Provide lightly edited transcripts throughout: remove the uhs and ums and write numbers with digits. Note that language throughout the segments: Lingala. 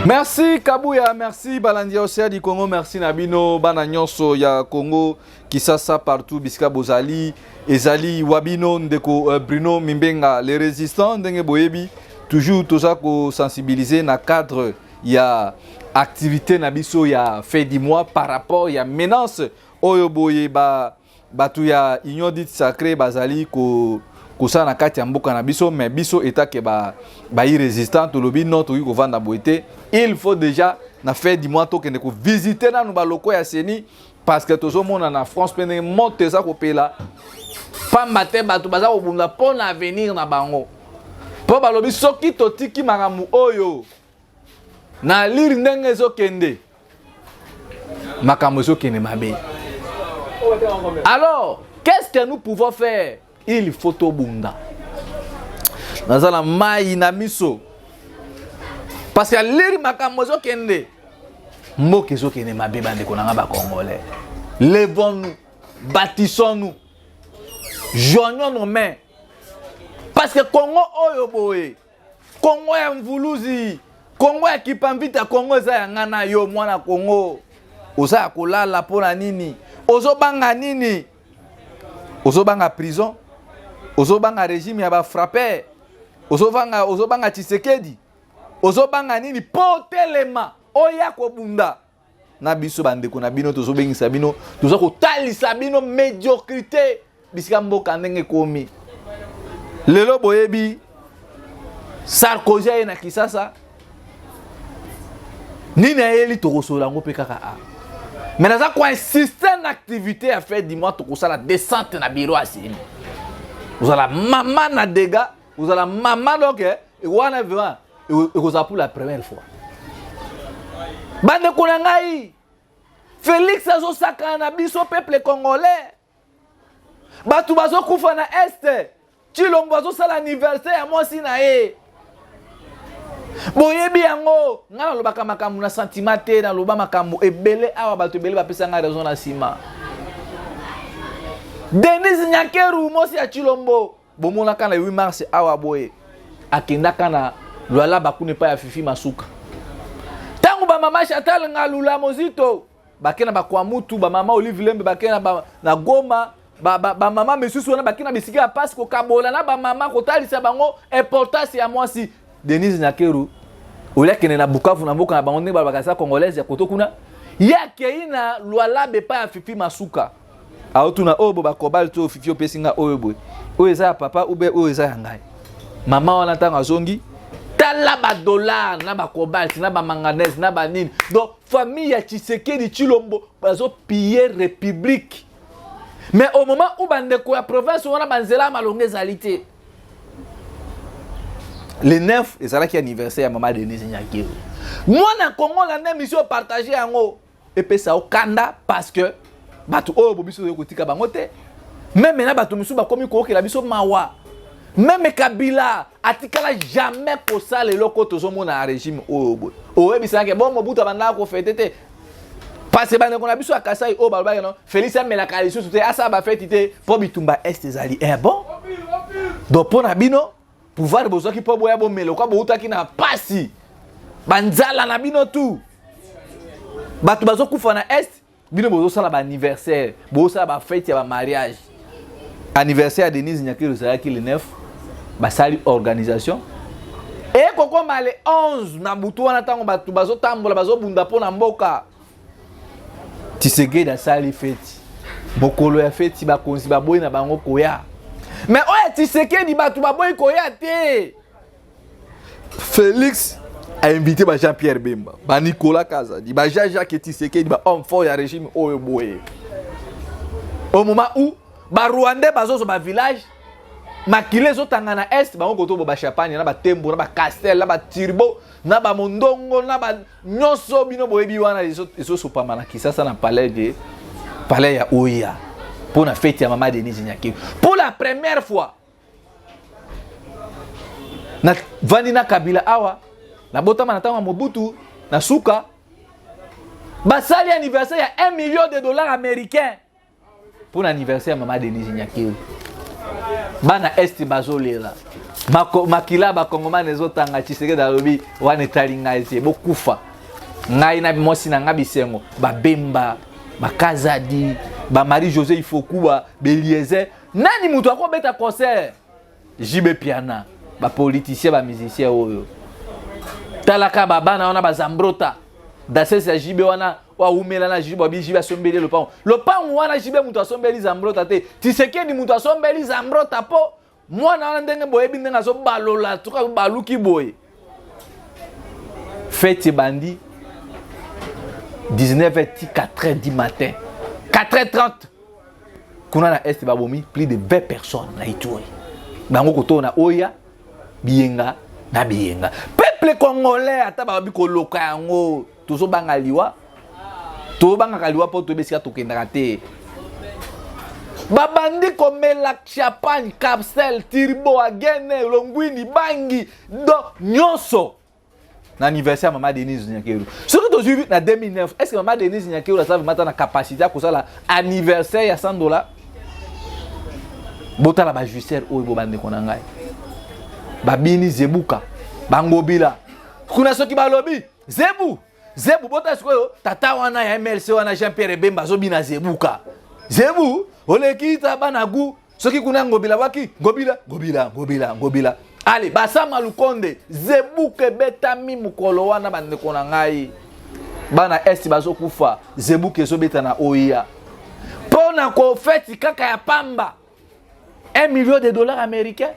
Merci Kabuya, merci balandi ya Océan du Congo, merci na bino bana nyonso ya Congo Kisasa partout bisika bozali ezali wabino ndeko Bruno Mimbenga les résistants ndenge boyebi toujours toza ko sensibiliser na cadre ya activité na biso ya fin du mois par rapport ya menace oyo boye ba bato ya Union dite sacrée bazali ko kosala na kati ya mboka na biso. Mais biso etake ba ba résistant tolobi non, tokoki kovanda boye te. Il faut déjà na fin du mois tokende kovisite nanu baloko ya CENI, parce que tozomona na France mpe ndenge moto eza kopela pamba te. Bato baza kobunda mpo na avenir na bango, mpo balobi soki totiki makambo oyo na lire ndenge ezokende, makambo ezokende mabe. Alors, qu'est-ce que nous pouvons faire? Il faut tobunda. Naza na mai na miso parce que lire makambo ezokende, mboka ezokende mabe. Bandeko na nga bacongolais, levons-nous, bâtissons-nous, joignons nos mains, parce que Congo oyo boye, Congo ya Mvuluzi, Congo ya Kipamvita, Congo eza ya nga na yo. Mwana Congo, oza ya kolala mpo na nini? Ozobanga nini? Ozobanga prison? Ozobanga régime ya bafrapper? Ozobanga Tshisekedi? Ozobanga nini mpo telema oya kobunda na biso? Bandeko na bino, tozobengisa bino, toza kotalisa bino médiocrité bisika mboka ndenge ekomi lelo. Boyebi Sarkozy aye na Kisasa, nini ayeli? Tokosola yango mpe kaka a, mais naza koinsiste na activité ya fin du mois. Tokosala descente na bureau ya CENI. Ozala mama na dégâts, ozala mama. Donc wana vraiment ekozala pour la première fois. Bandeko na ngai, Félix azosakana na biso peuple congolais. Bato bazokufa na Est, Tshilombo azosala anniversaire ya mwasi na ye. Boyebi yango, ngai nalobaka makambo na sentiment te. Naloba makambo ebele awa, bato ebele bapesa ngai raison na nsima. Denise Nyakeru, mwasi ya Tshilombo, bomonaka na 8 mars awa boye, akendaka na Lualaba kuna epai ya Fifi Masuka. Ntango bamama Chantal Ngalula Mozito bake na Bakwamutu, bamama Olive Lembe bake na Goma, bamama ba misusu wana bake na bisika ya pasi kokabola na bamama, kotalisa bango importance ya mwasi. Denise Nyakeru oyo akende na Bukavu, na mboka na bango ndenge balobaka eza congolaise ya koto kuna, ye akei na Lualaba epai ya Fifi Masuka, aotuna oyo bo bakobal to Fifi opesi nga oyo boye, oyo eza ya papa ube oyo eza ya ngai? Mama wana ntango azongi, tala badollar na bacobalt na bamanganèse na banini. Donc famille ya Tshisekedi Tshilombo bazopiller république, mais au moment où bandeko ya province wana banzela ya malongo ezali te. Le 9 ezalaki anniversaire ya mama Denise Nyakeru. Mwana Kongo, landa émission, partage yango, epesa yo kanda, parce que bato oyo bo biso toyei kotika bango te. Même na bato mosusu bakomi kookela biso mawa. Même Kabila atikala jamais kosala eloko tozomona ya régime oyo boye. Oyebisaki bon, Mobutu abandaka kofêter te, parce que bandeko na biso ya Kasai oyo balobaki no Félix amelaka lisusu te, asala bafêtes te mpo bitumba Est ezali. Eh bon, donc mpo na bino pouvoir bozwaki mpo boya bomela okwa boutaki na pasi banzala na bino tu. Bato bazokufa na Est, bino bozosala baanniversaire, bozosala bafêtes ya bamariage. Anniversaire ya Denise Nyakeru ezalaki le 9, basali organisation ekokoma le 11 na butu wana. Ntango bato bazotambola, bazobunda mpo na mboka, Tshisekedi asali feti. Mokolo ya feti, bakonzi baboyi na bango koya, mais oyo ya Tshisekedi bato baboyi koya te. Félix a invité ba Jean Pierre Bemba, ba Nicolas Kazadi, ba Jean Jacques Tshisekedi, ba homme fort ya régime oyo boye, au moment où ba Rwandais bazozwa ba village, makila ezotanga na Est, bango koto bo bachampagne na batembo na bacastel na baturbo na bamondongo na ba nyonso bino boyebi wana ezosopama na Kisasa, na palais de palais ya oya mpo na fête ya mama Denise Nyakeru. Pour la première fois navandi na Kabila awa, nabotama na ntango ya Mobutu na suka, basali anniversaire ya 1 million de dollars américain mpo na anniversaire ya mama Denise Nyakeru. Bana Est bazolela. Makila bakongomani ezotanga. Tshisekedi alobi wana etali ngai te, bokufa ngai na mwasi na ngai bisengo. Babemba, bakazadi, bamarie José Ifokuba, Beliezer, nani moto akobeta concert? JB Piana, bapoliticien, bamusicien oyo talaka babana wana, bazambrota dasese ya JB wana oyo awumela na JB. Abi JB asombeli lopango, lopango wana JB moto asombeli Zambrota te, Tisekedi moto asombeli Zambrota, mpo mwana wana ndenge boyebi ndenge azobalola tuka baluki boye. Fête ebandi 19h ti 4h du matin, 4h30 kuna na Est babomi plus de 20 personnes na Ituri. Bango kotona oya biyenga na biyenga. Peuple congolais, ata babi koloka yango, tozobanga liwa, tobangaka liwa mpo toyebi esika tokendaka te. Babandi komela champagne, capsule, turbo, agene, longwini, bangi, do nyonso na anniversaire ya mama Denise Nyakeru. Soki tozwi na 2009, est ce que mama Denise Nyakeru aza vraiment na capacité ya kosala anniversaire ya 100 $? Botala bajouisseur oyo bo bandeko na ngai babini zebuka, bangobila kuna. Soki balobi zebu zebu, bota sikoyo tata wana ya MLC wana, Jean Pierre Bemba, azobina zebuka zebu, oleki ta bana gu. Soki kuna ngobila waki ngobila ngobila ngobila ngobila, ale basama lukonde, zebuka ebetami mokolo wana. Bandeko na ngai, bana Est bazokufa, zebuka ezobeta na oya mpo na kofeti kaka ya pamba, 1 million de dollars américains.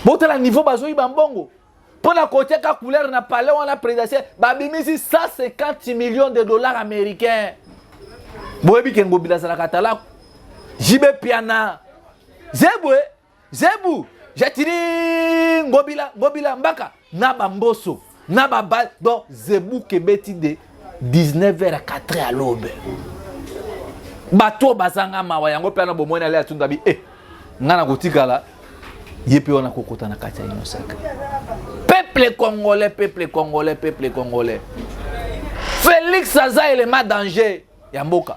Botala niveau bazoyiba mbongo mpo na kotiaka couleur na palais wana présidentiel, babimisi 150 millions de dollars américains. Boyebi ke Ngobila azalaka talaku JB Piana, zebwe zebu jatini Ngobila, Ngobila mbaka na bamboso na baba. Donc zebuka ebeti de 19h à 4 à l'aube. Bato oyo bazanga mawa yango mpe ana bomoi na ale atunda bi e ngai na kotikala ye mpe wana kokota na kati ya union sacrée. Peuple congolais, peuple congolais, peuple congolais, Félix aza élément danger ya mboka.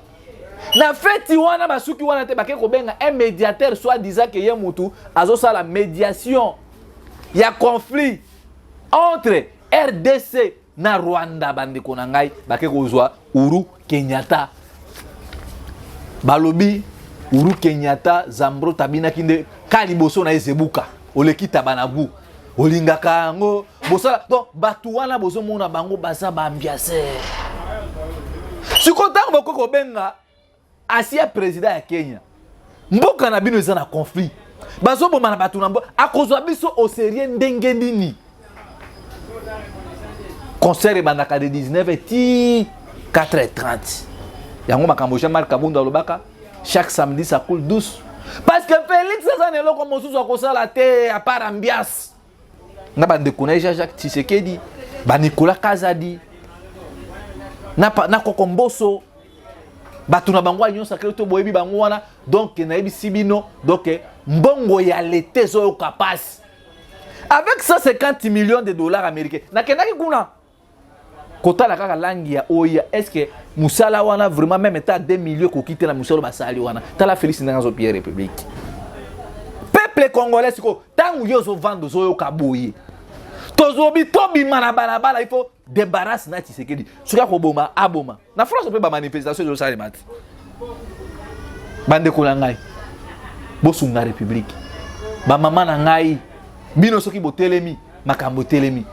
Na feti wana basuki wana te, bake kobenga un médiateur, soit disant ke ye mutu azosala médiation ya conflit entre RDC na Rwanda. Bandeko na ngai, bake kozwa Uhuru Kenyatta. Balobi Uhuru Kenyatta, Zambrota abinaki nde ka liboso na ye zebuka, oleki taba na gu, olingaka yango bosala. Donc bato wana bozomona bango baza baambianceur. Sikoyo ntango bokoki kobenga asia président ya Kenya, mboka na bino eza na conflit, bazoboma na bato na mboka, akozwa biso au sérieux ndenge nini? Concert ebandaka de 19 ti 4h30. Yango makambo Jean-Marc Kabundu alobaka, chaque samedi ça coule douce, parce que Félix aza na eloko mosusu akosala te à part ambiance na bandeko na ye Jean-Jacques Tshisekedi, banicolas Kazadi na koko Mboso, bato na bango nyonso akei to boyebi bango wana. Donc nayebisi bino, donc mbongo ya leta ezoyoka pasi avec 150 millions de dollars américains. Nakendaki kuna kotala kaka langi ya oya, est ce que mosala wana vraiment même ata 2 millions ekoki te na mosala basali wana? Tala Félix ndenge azopiller république. Peuple congolais, sikoyo ntango yo ozovanda, ozoyoka boye, tozobi tobima na balabala, il faut débarrasse na Tshisekedi. Soki akoboma, aboma. Na France mpe bamanifestation ezosalema te. Bandeko na ngai, bosunga république. Bamama na ngai, bino soki botelemi, makambo etelemi.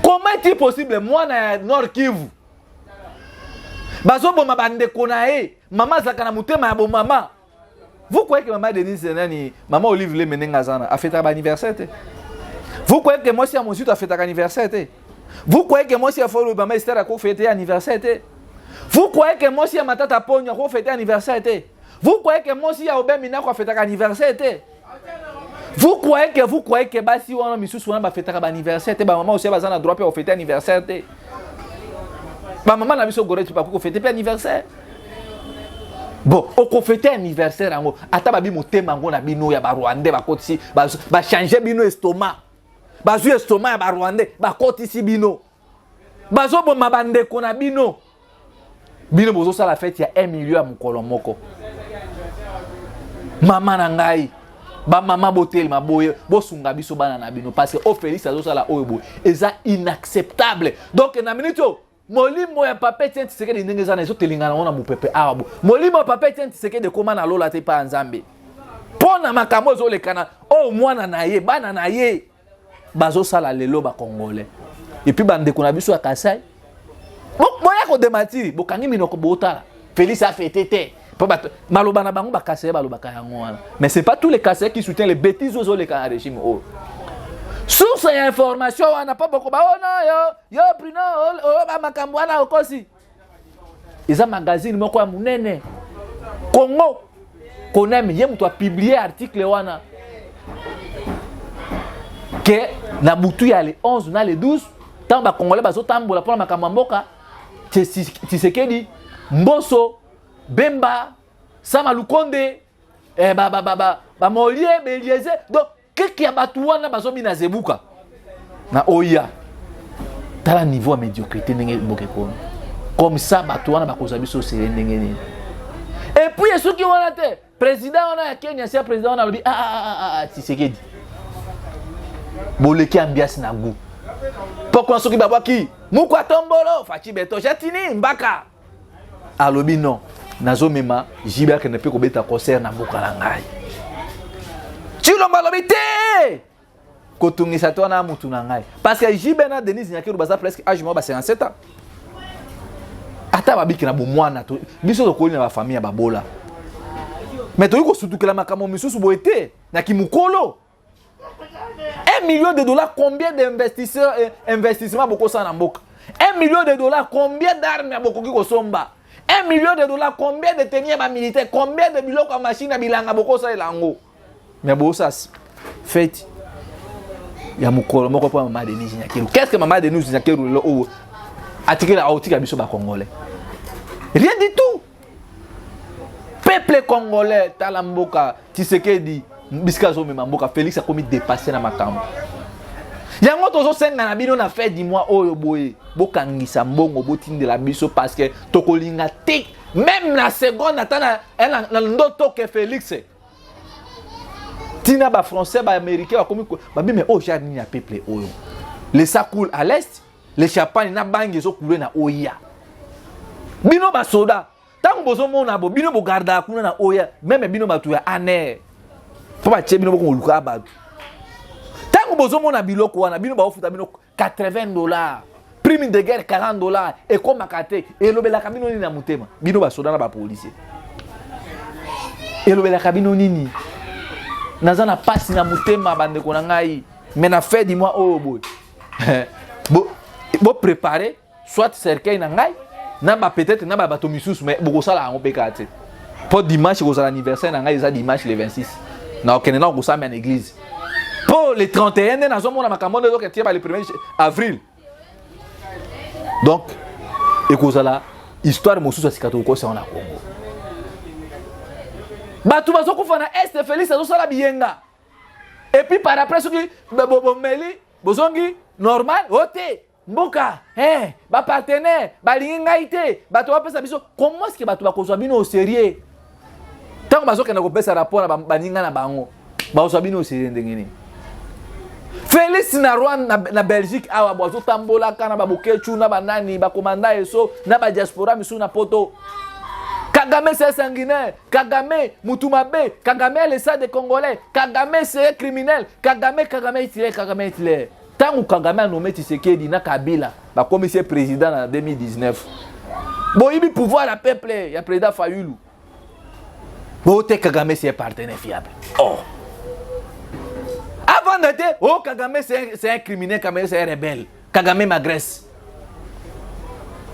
Comment est-il possible mwana ya Nord Kivu bazoboma bandeko na ye, mama azalaka na motema ya bomama? Vous croyez que mama Denise nani, mama Olive Lembe, ndenge aza na afetaka baanniversaire te? Vous croyez que mwasi ya Mosutu afetaka anniversaire te? Vous croyez que mwasi ya Folo, mama Ester, akofete anniversaire te? Vous croyez que mwasi ya Matata Ponyo akofete anniversaire te? Vous croyez que mwasi ya Obemi Nako afetaka anniversaire te? Vous croyez que basi wana misusu wana bafetaka baanniversaire te? Bamama osi baza na droit mpe bafete anniversaire te? Bamama na biso Goreti bakoki kofete mpe anniversaire. Bon, okofete anniversaire yango ata babi motema yango na bino ya barwandais bakotisi, bachange bino estomac, bazwi estomac ya barwandais bakotisi bino, bazoboma bandeko na bino, bino bozosala fete ya 1 million ya mokolo moko. Mama na ngai, Bamama botelema boye, bosunga biso bana na bino, parce que oyo Félix azosala oyo boye eza inacceptable. Donc na minute oyo, molimo ya papa Etienne Tshisekedi ndenge eza na ezotelengana yango na mopepe awa bo, molimo ya papa Etienne Tshisekedi ekóma na lola te epai ya Nzambe mpo na makambo ezolekana oyo mwana na ye, bana na ye bazosala lelo bacongolais. Et puis bandeko na biso ya Kasai, boya kodémentir, bokangi minoko, botala Félix afêter te mpo bato maloba na bango bakasaye balobaka yango wana. Mais c'est pas tous les Kasaye qui soutiennent les bêtises oyo ezoleka na régime oyo. Source ya information wana, mpo bokoba oyo yo yo Bruno oyo bamakambo wana okosi, eza magazine moko ya monene, Congo Konami, ye moto apublier article wana ke na butu ya le 11 na le 12, ntango bacongolais bazotambola mpona makambo ya mboka, Tshisekedi, Mboso, Bemba, Sama Lukonde, eh, bamolie ba, ba, ba, Belieze, donc keke ya bato wana bazobina zebuka na oya. Tala niveau ya médiocrité ndenge mboka ekomi. Comme ça bato wana bakozwa biso sere ndenge nini? Et puis soki wana te, président wana ya Kenya, sia président wana alobi: ah, ah, ah, ah, Tshisekedi, boleki ambiance na goût pokona. Soki babwaki mukwa tombolo, Fatshi Béton jatini mbaka alobi: non, nazomema JB akende mpe kobeta concert na mboka na ngai. Tshilombo alobi te, kotungisa te wana mutu na ngai, parce que JB na Denise Nyakeru baza presque âge moko, ba 57 ans. Ata babiki na bomwana, biso tokoli na bafamille ya babola, mais toyei kosutukela makambo misusu boye te na kimokolo. 1 million de dollars, combien d'investisseurs, investissement bokosala na mboka? 1 million de dollars, combien d'armes bokoki kosomba? 1 million de dollars, combien de tenues ya bamilitaire, combien de biloko ya machine ya bilanga bokosalela yango? Mais bosala fête ya mokolo moko mpo mama Denise Nyakeru. Qu'est ce que mama Denise Nyakeru lelo oyo atikela, aotika biso bacongolais? Rien du tout. Peuple congolais, tala mboka Tshisekedi bisika azomema mboka. Félix akomi dépassé na makambo yango. Tozosenga na bino na fin du mois oyo boye, bokangisa mbongo, botindela biso, parce que tokolinga te même na seconde, ata na ndoto ke Félix ntina bafrançais, baaméricain bakomi babi. Mais oyo genre nini ya peuple oyo? Le sang coule à l'est, le champagne na bangi ezocouler na oya. Bino basoda, ntango bozomona bo bino bogardaka kuna na oya, même bino bato ya ANR, mpo batie bino bokoluka bato, ntango bozomona biloko wana, bino baofuta bino 80 dollars, prime de guerre 40 dollars, ekomaka te. Elobelaka bino nini na motema, bino basoda na bapolisier? Elobelaka bino nini? Naza na pasi na motema, bandeko na ngai. Mais na fin du mois oyo boye, bopréparer soit cercueil na ngai na ba peut-être na babato misusu, mais bokosala yango mpe kaka te, mpo dimanche ekozala anniversaire na ngai. Eza dimanche le 26, na okende na okosambela na église, mpo le 31 nde nazomona makambo nde ezoke tie ba le 1er avril. Donc ekozala histoire mosusu ya sika tokokosa yango na Congo. Bato bazokufa na Est, Félix azosala biyenga, et puis par après soki bomeli, bozongi normal o te. Mboka, eh, bapartenaire balingi ngai te, bato bapesa biso. Comment est-ce que bato bakozwa bino au sérieux ntango bazokende kopesa rapport na baninga na bango? Bakozwa bino au sérieux ndenge nini? Félix na Rwanda, na Belgique awa bo azotambolaka na babokecu na banani, bakomanda eso na badiaspora misusu na poto. Kagame, c'est sanguinaire. Kagame mutu mabe. Kagame a le sang des Congolais. Kagame, c'est un criminel. Kagame, Kagame, Hitler, Kagame, Hitler. Ntango Kagame anommé Tshisekedi na Kabila, bakomisi ye président na 2019, boyibi pouvoir ya peuple ya président Fayulu bote. Kagame, c'est un partenaire fiable. Oh, avant te, oh, Kagame, c'est un criminel. Kagame, c'est un rebelle. Kagame m'agresse.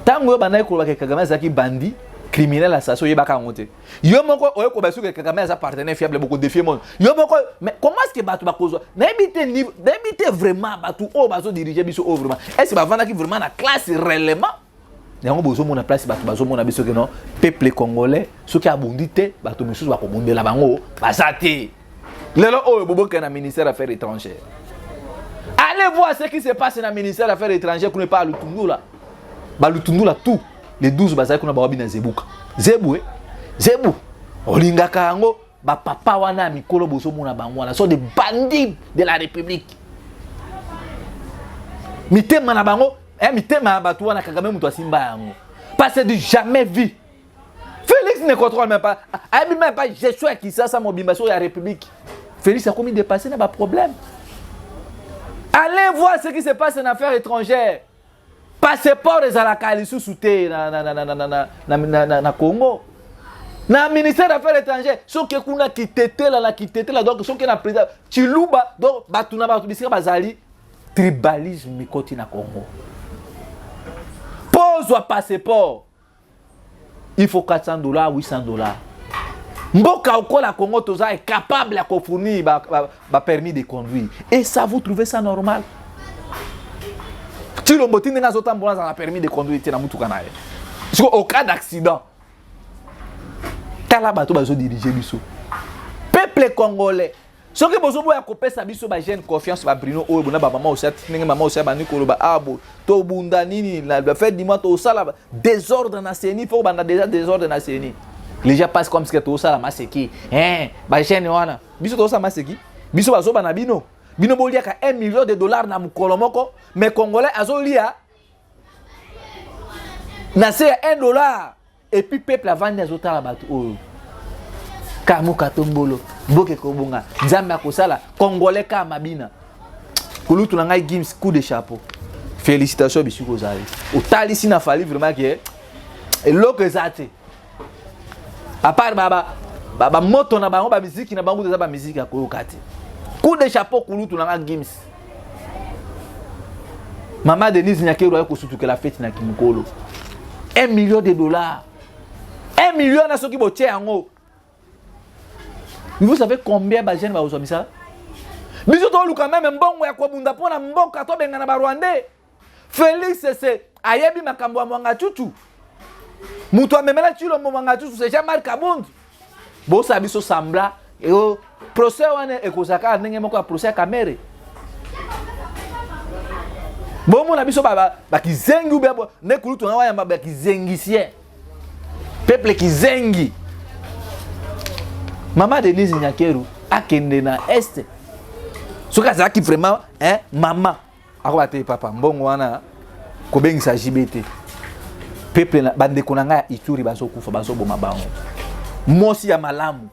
Ntango oyo bandaki kolobaka Kagame azalaki bandit, criminel, assassin, oyebaka yango te. Yo moko oyo koba soki Kagame aza partenaire fiable, bokodéfier mono yo moko. Mais comment est ce que bato bakozwa? Nayebi te, nayebi te vraiment. Bato oyo bazodirige biso oyo vraiment, est ce bavandaki vraiment na classe réellement? Yango bozomona place bato bazomona biso ke non, peuple congolais soki abundi te, bato misusu bakobundela bango baza te. Lelo oyo bobokende na ministère affaires étrangères, allez voir ce qui se passe na ministère affaires étrangères kuna epa Lutundula. Balutundula tout les 12 bazali kuna, bawabi na zebuka zebu, eh? Zebu olingaka yango. Bapapa wana ya mikolo bozomona bango wana sont des bandits de la République. Mitema na bango, eh, mitema ya bato wana, Kagame moto asimba yango, parce que du jamais vu. Félix ne contrôle même pas, ayebi même pas gestion ya Kisasa mobimba so ya République. Félix akomi dépassé na baproblème. Allez voir ce qui se passe en affaires étrangères. Passeport ezalaka lisusu te na Congo, na ministère d'affaires étrangères. Soki kuna kitetela na kitetela, donc soki na président Chiluba, donc bato na bato bisika bazali, tribalisme ekoti na Congo. Mpo ozwa passeport, il faut 400 $, 800 $. Mboka okola Congo, toza incapable ya kofournir bapermis de conduire. Et ça, vous trouvez ça normal? Tshilombo ti ndenge azotambola, azala na permis de conduire te na mutuka na ye. Siko au cas d'accident, tala bato bazodirige biso. Peuple congolais, soki bozoboya kopesa biso bajeune confiance, baBruno oyo bona bamama osia, ndenge mama osia bandi koloba abo tobunda nini na fin du mois, tosala désordre na CENI. Faut banda déjà désordre na CENI. Les gens passent comme ce que tosala maseki, hein. Bajeune wana, biso tosala maseki, biso bazoba na bino. Bino boliaka 1 million de dollars na mokolo moko, mais Congolais azolia na se ya 1 dollar. Et puis peuple avandi, azotala bato oyo kamuka tombolo. Mboka ekobonga, Nzambe akosala. Congolais ka mabina. Kulutu na ngai Gims, coup de chapeau, félicitation. Bisika ozali, otalisi na Fally vraiment ke eloko eza te à part bamoto na bango, bamiziki na bango eza bamiziki ya koyoka te. Coup de chapeau, kulutu na nga Gims. Mama Denise Nyakeru aye kosutukela feti na kimokolo, 1 million de dollars. 1 million na soki botie yango, vous savez combien bajeune bakozwa misala? Biso toluka même mbongo ya kobunda mpo na mboka, tobengana Barwandais. Félix se ayebi makambo ya Mwangachuchu. Moto amemela Tshilombo Mwangachuchu, c'est Jean-Marc Kabund. Bosala biso semblant. Procès wana ekozala kaka ndenge moko ya procès ya Kamerhe. Bomona biso bakizengi ube nde kulutu na wayamba, bakizengisien, peuple kizengi. Mama Denise Nyakeru akende na Est. Soki azalaki vraiment, hein, mama akoba te, papa mbongo wana kobengisa JB te. Peuple, bandeko na ngai ya Ituri bazokufa, bazoboma bango. Mwasi ya malamu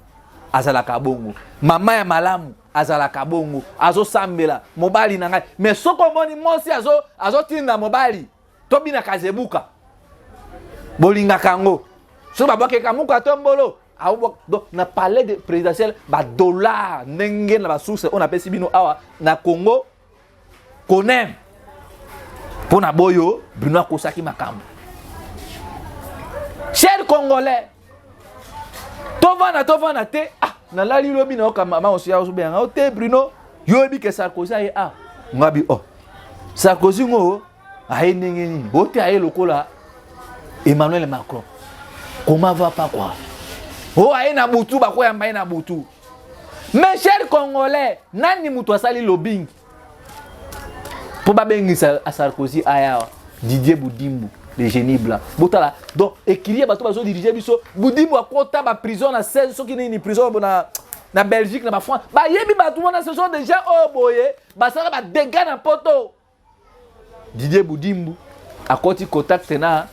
azalaka bongo, mama ya malamu azalaka bongo, azosambela mobali na ngai. Mais soki omoni mwasi azotinda azo mobali tobinaka zebuka, bolingaka yango. Soki babwakeka muka to mbolo, donc na palais de présidentiel, badollar ndenge na basource oyo napesi bino awa na Congo konem mpo na boyo Bruno akosaki makambo. Cher Congolais, tovanda, tovanda te. Ah, nalali lobi, nayoka mama osi azobenga o te: "Bruno, yo oyebi ke Sarkozy aye?" Ah, ngabi: "Oh, Sarkozy ngo aye ndenge nini?" O te, aye lokola Emmanuel Macron. Comment va pas quoi? O aye na butu, bakoyamba ye na butu. Mais cher Congolais, nani moto asali lobbying mpo babengisa Sarkozy aya? Didier Budimbu, le génie blanc. Botala donc écurie bato bazodirige biso. Budimbu akota baprison na 16 soki nini, prison na Belgique, na baFrance. Bayebi bato wana, ce sont des gens oyo boye basala badégâts na Poto. Didier Budimbu akoti contact na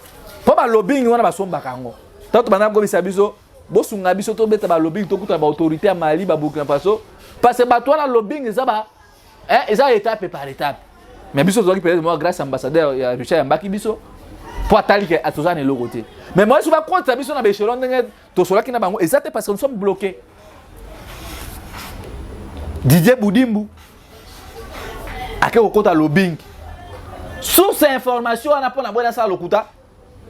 mpo balobbying wana basombaka yango. Tanto banda kobisa biso, bosunga biso, tobeta balobbying, tokuta baautorité ya Mali, baBurkina Faso, parce que bato wana lobbying eza ba eza étape par étape. Mais biso tozwaki peut-être mwa grâce, ambassadeur ya Richard yambaki biso mpo atali ke toza na eloko te. Mais moi, so bakotisa biso na baéchelon ndenge tosolaki na bango eza te, parce que nous sommes bloqués. Didier Budimbu ake kokota lobbying. Source ya information wana, mpo na boye nasala lokuta,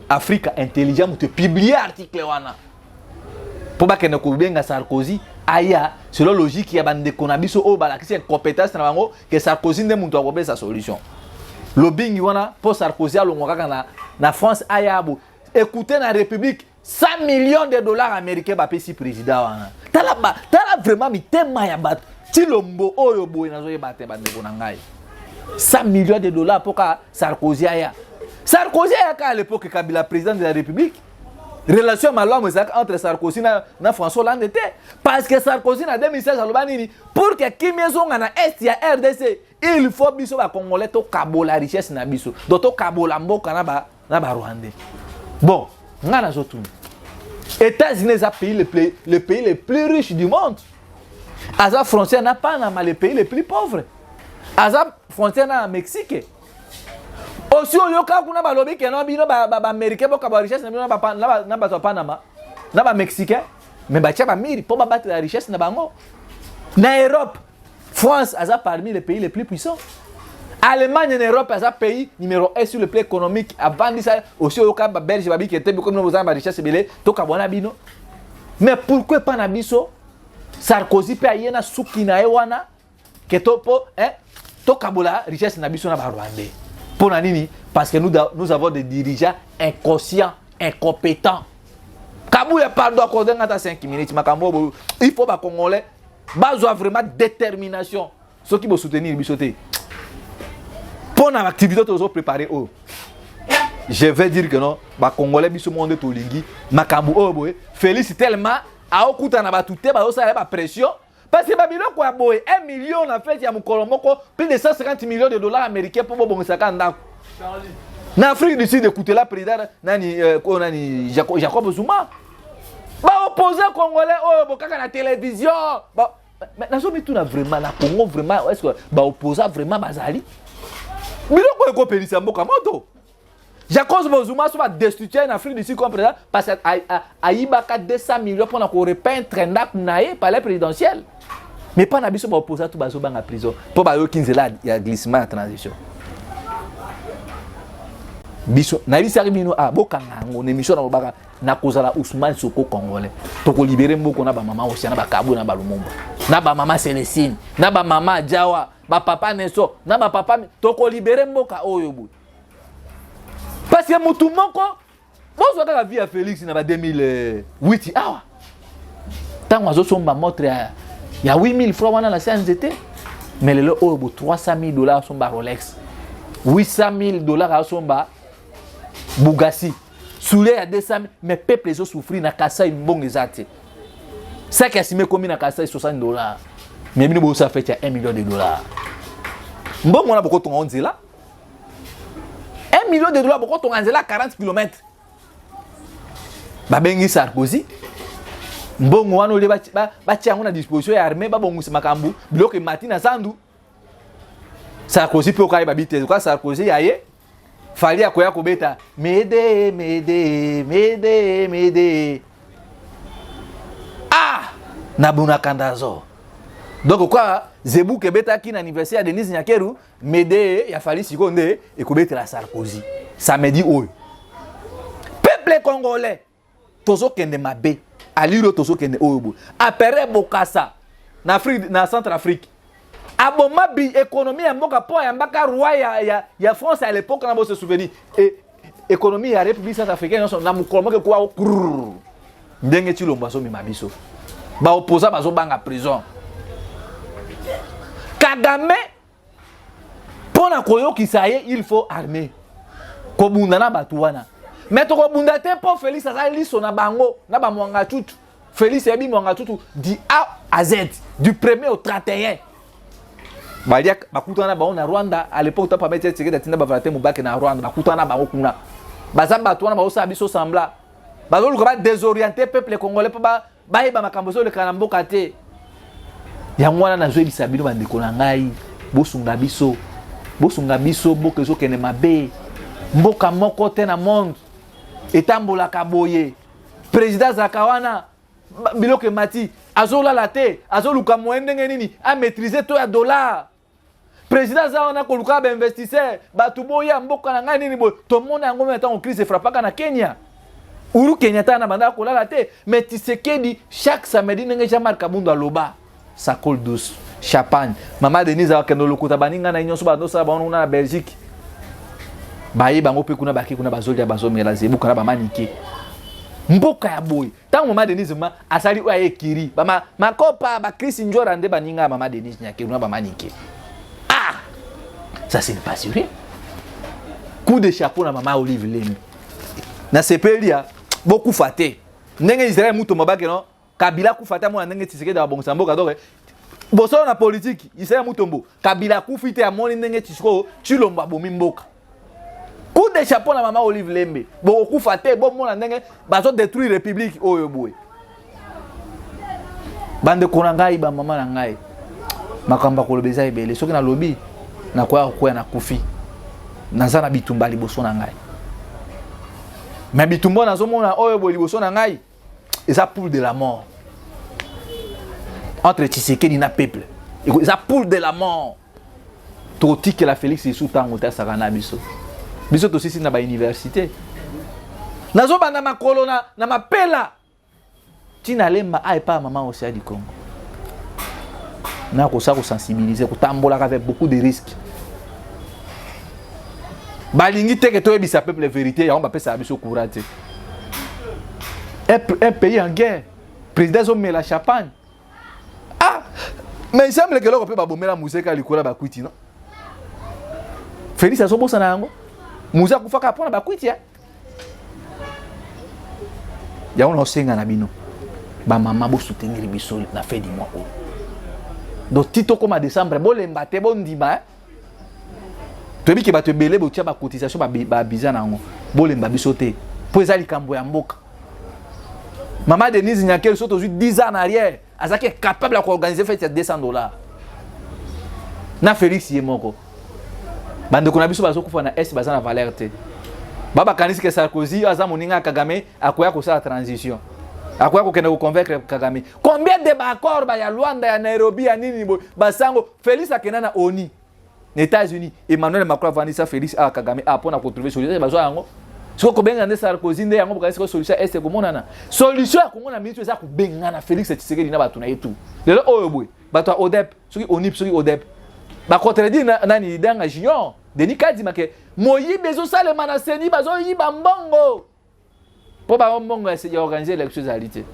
Afrika Intelligent moto epublie article wana mpo bakende kobenga Sarkozy aya, selon logique ya bandeko na biso oyo balakisi incompétence na bango ke Sarkozy nde moto akopesa solution. Lobbying wana mpo Sarkozy alongwa kaka na France aya bo écoute na République, 100 millions de dollars américains bapesi président wana. Tala, tala vraiment mitema ya bato. Tshilombo oyo boye, nazoyeba te, bandeko na ngai. 100 millions de dollars mpo ka Sarkozy aya. Sarkozy ayaka à l'époque Kabila président de la République. Relation ya malamu ezalaka entre Sarkozy na François Hollande te, parce que Sarkozy na 2016 aloba nini? Pour que kimia ezonga na est ya RDC, il faut biso bacongolais tokabola richesse na biso, donc tokabola mboka na barwandais. Bon, nga nazotuna, États-Unis eza pays le pays le plus riche du monde, aza frontière na Panama, le pays le plus pauvre, aza frontière na Mexique aussi. Oyoka kuna balobi que non, bino baaméricain bokaba richesse na bino na bato ya Panama, na bamexicain, mais batia bamurs mpo babatela richesse na bango. Na Europe, France aza parmi les pays les plus puissants. Allemagne na Europe aza pays numéro 1 sur le plan économique, avandisa aussi. Oyoka babelge babiki ete bikomi boza na barichesse ebele, tokabwana bino. Mais pourquoi epa na biso Sarkozy mpe aye na suki na ye wana ke to mpo tokabola richesse na biso na barwandais? Mpo na nini? Parce que nous avons des dirigeants inconscients, incompétents. Kabuya, pardon, accorde nga ata 5 minutes. Makambo oyo, il faut bacongolais bazwa vraiment détermination. Soki bosoutenir biso te mpo na baactivité tozopréparé oyo, je vais dire que non, bacongolais biso moko nde tolingi makambo oyo boye. Félix tellement aokutana na bato te, bazosala ye bapression, parce que babiloko ya boye, 1 million na fête ya mokolo moko, plus de 150 millions de dollars américains mpo bobongisaka ndako na Afrique du Sud. Ekutela président nani, ko nani, Jacob Zuma. Baopposé congolais oyo bokaka na télévision, nazomituna vraiment, na Congo vraiment, est ce que baopposa vraiment bazali? Biloko ekopelisa mboka moto. Jacob Zuma so badestitue na Afrique du Sud comme président parce que ayibaka 200 millions mpona korepeindre ndako na ye, palais présidentiel. Mais mpa na biso baopposa to bazobanga prison mpo bayoki nzela ya glissement ya transition. Biso nayebisaki bino, ah, bokanga yango na émission na lobaka nakozala Ousmane Soko congolais. Tokolibérer mboka na bamama Osia, na bakabu, na balumumba, na bamama Celestine, na bamama Ajawa, bapapa Neso, na bapapa. Tokolibérer mboka oyo boye, parce que mutu moko bozwa kaka vie ya Félix na ba 2008 awa, ntango azosomba montre ya 8000 francs wana na se ya nzete. Mais lelo oyo bo 300 000 dollars asomba Rolex, 800 000 dollars asomba Bugatti, soulier ya 200 000. Mais peuple ezosouffrir na Kasai, mbongo eza te. Saki ya nsima ekomi na Kasai 60 dollars, mais bino bosala fête ya 1 million de dollars. Mbongo wana bokotonga o nzela. 1 million de dollars, bokotonga nzela 40 km. Babengi Sarkozy, mbongo wana olie batia yango na disposition ya armée, babongisa makambo, biloko emati na zandu. Sarkozy mpe okayeba bi te, oka Sarkozy ya ye Fally akoya kobeta mede mede mede mede. Ah, na Bunakanda zo. Donc kwa Zebuka ebetaki na anniversaire ya Denise Nyakeru, mede ya Fally sikoyo nde ekobetela Sarkozy samedi oyo. Peuple congolais, tozokende mabe aliro, tozokende oyo boye. Apere Bokasa na Afrique, na Centre Afrique, aboma bi économie ya mboka mpo ayambaka roi ya France à l'époque. Na bose souvenir e, économie ya République centrafricaine nyonso na mokolo moko ekuwa krrr. Ndenge Tshilombo azomema biso, baopposa bazobanga prison. Kagame, mpo na koyokisa ye, il faut armée kobunda na bato wana. Mais tokobunda te mpo Félix aza liso na bango na bamwanga tutu. Félix yebi mwanga tutu du A à Z, du premier au 31. Balia bakutana na bango na Rwanda à l'époque. Ta papa Tshisekedi atinda bavala te mobake na Rwanda, bakutana na bango kuna. Baza bato wana bazosala biso semblant, bazoluka badésorienter peuple congolais mpo bayeba makambo ezoleka na mboka te. Yango wana nazoyebisa bino, bandeko na ngai, bosunga biso, bosunga biso. Mboka ezokende mabe. Mboka moko te na monde etambolaka boye. Président azalaka wana, biloko emati, azolala te, azoluka moyen ndenge nini amaîtrise to ya dollar. Président aza wana koluka bainvestisseur, bato boya mboka na ngai nini boye. Tomona yango même ntango crise efrappaka na Kenya, Uhuru Kenyatta na bandaka kolala te. Mais Tshisekedi, chaque samedi, ndenge Jean-Marc Kabundu aloba, ça coule douce champagne. Mama Denise akende olokota baninga na ye nyonso bandosala bango kuna na Belgique, baye bango mpe kuna, bake kuna, bazolia, bazomela zebuka na bamanike. Mboka ya boye, ntango mama Denise ma asali oyo aye ekiri bama makopa, bakrisi njora nde baninga ya mama Denise Nyakeru na bamanike. Ah, ça c'est pas sérieux. Coup de chapeau na mama Olive Lembe, nasepeli ya. Bokufa te. Ndenge Israël Mutombo abaki no Kabila akufa te amona ndenge Tshisekedi abongisa mboka donc bosolo na politique Israël Mutombo Kabila akufi te amoni ndenge Tshisekedi Tshilombo abomi mboka. Coup de chapeau na mama Olive Lembe. Bokokufa te bomona ndenge bazo détruire république oyo boye. Bandeko na ngai ba mama na ngai makambo ya koloba eza ebele soki nalobi nakoya kokwea nakufi naza na bitumba liboso na ngai me bitumba nazomona oyo boye liboso na ngai eza poule de la mort entre Tshisekedi na peuple eza poule de la mort tokotikela Félix lisu ntango te asaka na biso biso tosisi na bauniversité nazobanda makolo na, na mapela ntina lemba a epai ya mama Océan du Congo na kosa kosensibiliser kotambolaka avec beaucoup de risques balingi te ke toyebisa peuple vérité yango bapesaka biso courant te un pays en guerre président azomela champagne ah mais il semble que eloko mpe babomela muzeka likolo ya bakwiti non félix azobosana yango muze akufaka mpona bakwiti eh? yango naosenga na bino bamama bosoutenir biso na fin du mois oyo donc ti tokóma décembre bolemba te bondima eh? toyebi ke bato ebele botia bacotisation babiza na yango bolemba biso te mpo eza likambo ya mboka mama Denise Nyakeru so tozwi 10 ans en arrière azalaki capable ya koorganiser fête ya 200 dollars na Félix ye moko. Bandeko na biso bazokufa na est, baza na valeur te. Babakanisi ke Sarkozy aza moninga ya Kagame, akoya kosala transition, akoya kokende koconvaincre Kagame. Combien de baaccord ba ya Luanda, ya Nairobi, ya nini boye basango Félix akenda na ONU na États-Unis, Emmanuel Macron avandisa Félix a Kagame a mpona kotrouver solution. Bazwa yango soki kobenga nde Sarkozy nde yango bokanisi ko solution est komonana. Solution ya Kongo na minute eza kobengana Félix Tshisekedi na bato na ye tout. Lelo oyo boye bato ya ODEP, soki ONIP, soki ODEP, bacontredire nani Idanga Junior Denis Kadima ke moyibi ezosalema na CENI, bazoyiba mbongo mpo bango mbongo ya organiser élection ezali te.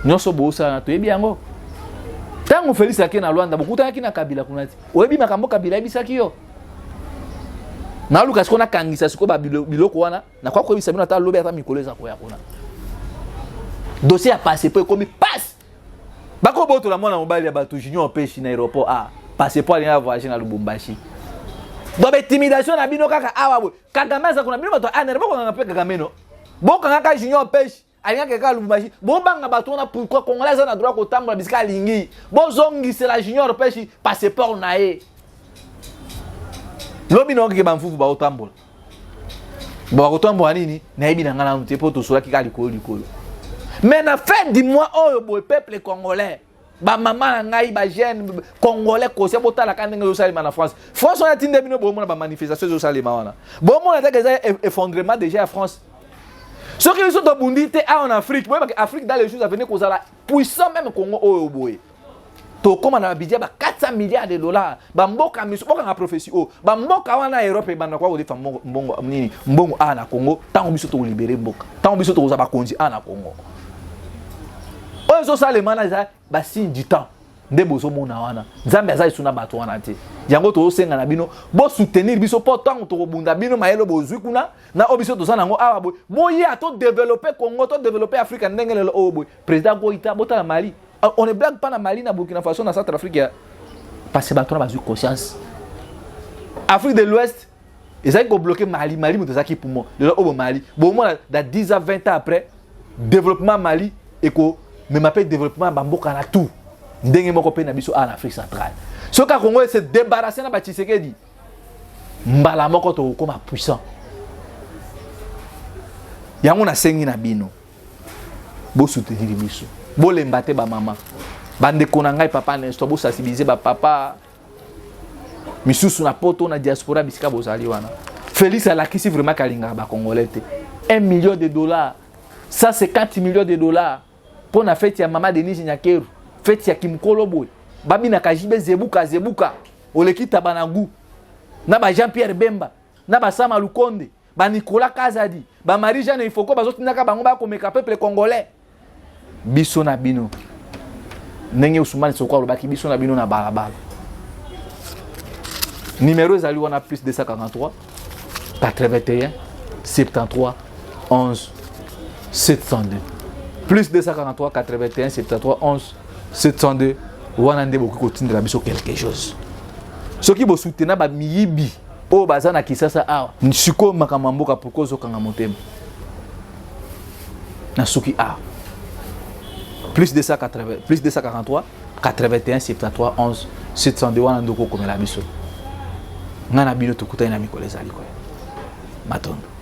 Nyonso bosala na toyebi yango. Ntango Félix ake na Lwanda, bokutanaki na Kabila kuna ti oyebi makambo Kabila ayebisaki yo. Naluka sikoyo nakangisa sikoyo babiloko wana, nakoka koyebisa bino ata lobi, ata mikolo eza koya kuna. Dossier ya passeport ekomi passe, bakobotola mwana mobali ya bato Junior Peshi na aéroport a passeport, alingi avoyage na Lubumbashi. Donc baintimidation na bino kaka awa boye, Kagame aza kuna, bino bato ya ANR bokangaka mpe Kagame no bokangaka Junior Peshi alingaki kaka Lubumbashi. Bobanga bato wana pourquoi? Congolais aza na droit kotambola bisika alingi. Bozongisela Junior Peshi passeport na ye. Lobi na okeke bamfufu baotambola, bakotambola nini nayebi na ngai nanu te, mpo tosolaki kaka likolo likolo. Mais na fin du mois oyo boye, peuple congolais, bamama na ngai, bajeune congolais kosia, botalaka ndenge ezosalema na France. France wana tinde bino bomona bamanifestation ezosalema wana, bomona teke eza effondrement déjà ya France. Soki biso tobundi te awa na Afrique, boyebaki Afrique dans les jours à venir kozala puissant. Même Congo oyo boye tokóma na babudget ba 400 milliards de dollars. Bamboka miso bokanga prophétie oyo, bamboka wana Europe ebanda kwa kodefa mbongo nini, mbongo awa na Congo. Ntango biso tokolibérer mboka, ntango biso tokozwa bakonzi awa na Congo, oyo ezosalema wana eza basigne du temps nde bozomona wana. Nzambe aza lisu na bato wana te. Yango tozosenga na bino bosoutenir biso, mpo ntango tokobunda, bino mayele bozwi kuna na oyo biso toza nango awa boye, boya todévelopper Congo, todévelopper Afrique. Ndenge lelo oyo boye président Goïta, botala Mali. Ah, on ne blague pas na Mali, na Burkina Faso, na Centrafrique, parce que bato wana bazwi conscience. Afrique de l'Ouest ezalaki kobloquer Mali. Mali moto ezalaki poumon. Lelo oyo Mali bomona dans 10 ans, 20 ans après, développement Mali ekomema mpe développement ya bamboka na tout. Ndenge moko mpe na biso awa na Afrique centrale, soki Congo se débarrasse na batshisekedi, mbala moko tokokóma puissant. Yango nasengi na bino bosoutenir biso, bolemba te. Bamama, bandeko na ngai, papa Nestor, bosensibiliser bapapa misusu na poto, na diaspora, bisika bozali wana. Félix alakisi vraiment kalingaka bacongolais te. 1 million de dollars, 150 millions de dollars mpo na fête ya mama Denise Nyakeru, fête ya kimokolo boye babinaka jibe zebuka zebuka, oleki taba na gu na ba Jean Pierre Bemba, na basama Lukonde, ba Nicolas Kazadi, ba Marie Jeanne Ifoko, bazotindaka bango bakomeka peuple congolais. Biso na bino, ndenge Ousmane Sonko alobaki, biso na bino na balabala. Numéro ezali wana: plus 243 81 73 11. 702. Plus 243 81 73 11 702, wana nde bokoki kotindela biso quelque chose. Soki bosutena bamiyibi oyo baza na Kisasa awa, sikoyo makambo ya mboka, pourquoi ozokanga motema na suki awa? Plus 280, plus 243 81 73 11 702, wana nde okokomela biso. Ngai na bino tokutani na mikolo ezali koya. Matondo.